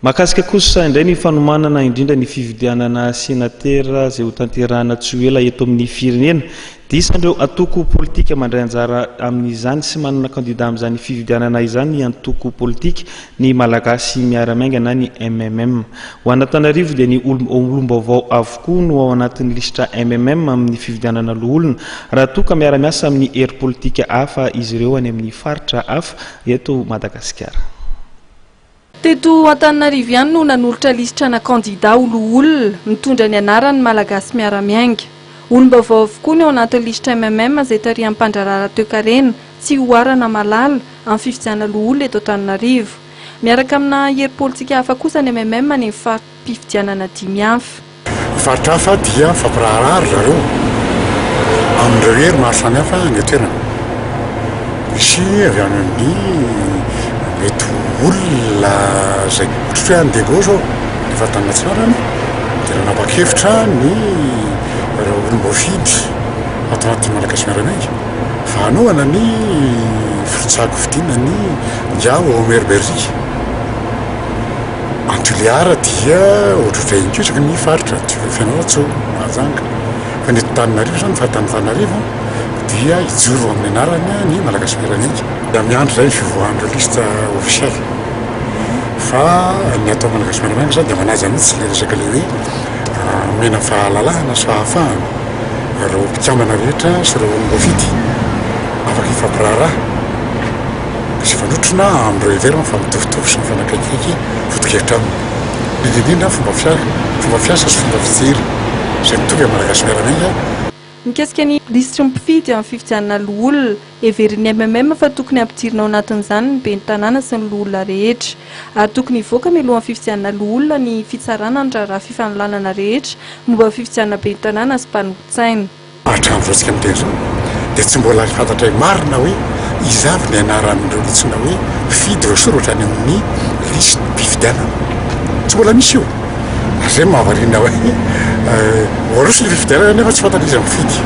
Mahakasika kosa indray ny fanomanana indrindra ny fifidianana senatera izay hotanterahina tsy ho ela eto amin'ny firenena dia isan'ireo antoko politika mandray anjara amin'izany sy manana kandida amin'izany fifidianana izany ny antoko politika ny Malagasy Miara-Miainga na ny MMM. Ho an'Antananarivo dia ny olom-baovao avokoa no ao anatin'ny lisitra MMM amin'ny fifidianana loholona raha toa ka miara-miasa amin'ny hery politika hafa izy ireo any amin'ny faritra hafa eto Madagasikara. Teto Antananarivo ihany no nanolotra lisitrana kandida ho loholona, mitondra ny anarany Malagasy Miara-Miainga. Olom-baovao avokoa ny ao anatin'ny lisitra MMM izay tarihan'ny mpandraharaha ara-toekarena, Tsihoarana Malala, amin'ny fifidianana loholona eto Antananarivo. Miaraka amina hery politika hafa kosa ny MMM any amin'ny fari-pifidianana dimy hafa. Ny faritra hafa dia mifampiraharaha ry zareo amin'ireo hery maro samihafa any an-toerana. Misy avy any amin'ny mety ho olona izay ohatra hoe any Diego izao, any faritany Atsinanana, dia nanapa-kevitra ny ireo olom-boafidy ato anatin'ny Malagasy Miara-Miainga fa hanohana ny firotsahan-kofidina ny Ingahy Omer Beriziky. Any Toliara dia ohatrohatray ihany koa isaky ny faritra, Fianarantsoa, Mahajanga. Fa ny eto Antananarivo izany, ny faritany Antananarivo dia hijoro amin'ny anarany ny Malagasy Miara-Miainga. Dia miandry izay ny fivoahan'ireo liste ofisialy. Fa ny atao Malagasy Miara-Miainga izany dia manaja mihitsy ilay resaka ilay hoe omena fahalalahana sy fahafahana ireo mpikambana rehetra sy ireo olom-boafidy afaka hifampiraharaha. Misy mifanotrona amin'ireo heverina fa mitovitovy sy mifanakaikikaiky foto-kevitra aminy. Indrindra indrindra fomba fiasa, fomba fiasa sy fomba fijery izay mitovy amin'ny Malagasy Miara-Miainga. Mikasika ny lisitry ny mpifidy amin'ny fifidianana loholona, heverin'ny MMM fa tokony hampidirina ao anatin'izany ny ben'ny tanàna sy ny loholona rehetra. Ary tokony hivoaka mialohan'ny fifidianana loholona ny fitsarana ny raharaha fifanolanana rehetra momba ny fifidianana ben'ny tanàna sy mpanolotsaina. Hatramin'izao tsika miteny izao dia tsy mbola fantatray marina hoe iza avy ny anaran'ireo litsona hoe mpifidy voasoratra any amin'ny lisi-pifidianana. Tsy mbola misy io. Ary izay no mahavariana hoe voaroso ny fifidianana nefa tsy fantatra iza mifidy.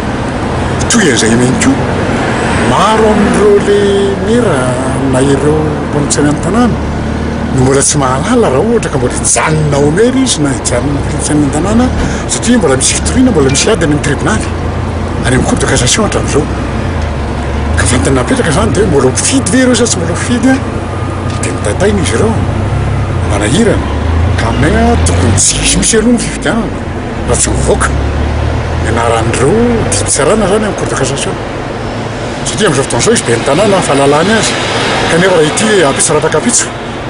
Toy an'izay ihany koa, maro amin'ireo le mera na ireo mpanolotsaina ny tanàna no mbola tsy mahalala raha ohatra ka mbola hijanona ao mera izy na hijanona mpanolotsaina ny tanàna Satria mbola misy fitoriana, mbola misy ady any amin'ny tribonaly, any amin'ny cour de cassation hatramin'izao. Ka fanontaniana napetraka izany dia hoe mbola ho mpifidy ve ireo sa tsy mbola ho mpifidy? Dia mitaintaina izy ireo, manahirana. Ka aminay tokony tsy hisy mihitsy aloha ny fifidianana raha tsy mivoaka ny anaran'ireo didim-pitsarana izany amin'ny cour de cassation. Satria amin'izao fotoana izao izy ben'ny tanàna, fahalalany azy. Kanefa raha ity ampitso ratak'ampitso,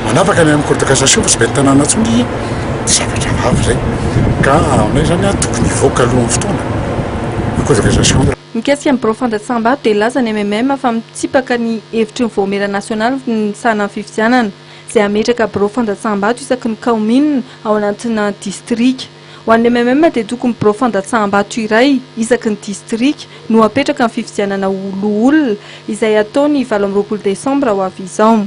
Manapaka ny amin'ny cour de cassation fa tsy ben'ny tanàna intsony izy dia zavatra grave izay ka aminay izany an tokony hivoaka alohan'ny fotoana ny cour de cassation. Mikasika ny birao fandatsaham-bato dia nilaza ny MMM fa mitsipaka ny hevitry ny Vaomiera nasionaly misahana ny fifidianana, izay hametraka birao fandatsaham-bato isaky ny kaominina ao anatina distrika. Ho an'ny MMM dia tokony birao fandatsaham-bato iray isaky ny distrika no hapetraka amin'ny fifidianana ho loholona izay hatao ny 28 desambra ho avy izao.